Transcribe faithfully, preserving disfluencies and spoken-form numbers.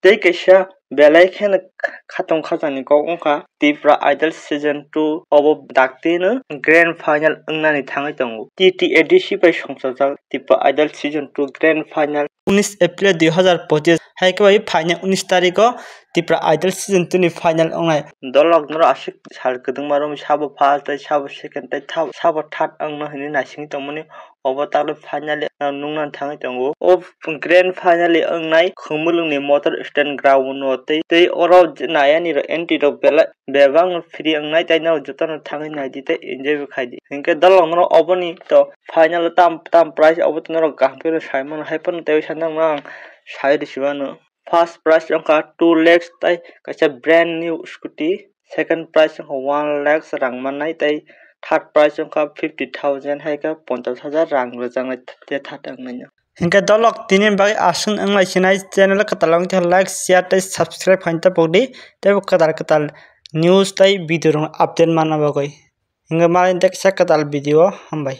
Tei kaisa belai kheno khatong khajani kok wngkha Tipra Idol Season two obo daktino grand final wngnani thangwi tongo. T T A D C bai songchajak Tipra Idol Season two grand final unis April dui hazar pochis hai khe bai phainai unis tarikho Tipra Idol Season two ni final wngnai. Dolok norok aswk sal kwdwngma romwi sabo first tei sabo second tei thab-, sabo third wngno hinwi naisingwi tongmani. Obo takle finally ang nukna thangwi tongo. O grand finale wngnai Khumulwngni motor stand ground o tei, tei oro nayani rok entry rok belai bebak no free wngnai, tei norok jotono thangwi naidi tei enjoy bo khaidi. Hinkhe dolok norok oboni to final o tam, tam prize obo to norok kaham khe saimano, hai phano tei sanang ang sai rwsibano. First prize wngkha two lakhs tei kaisa brand new scooty. Second prize wngkha one lakhs rang mannai tei third prize wngkha fifty thousand hai khe ponchash hajar rang rwjaknai tei third wngnaino. Hinkhe dolok tini bagwi aswk wnglai sinai channel kwtal wngkhe like, share tei subscribe khaina tapokdi tei kwtal kwtal news tei video rok update manna bagwi. Hinkhe malai tei kisa kwtal video hambai.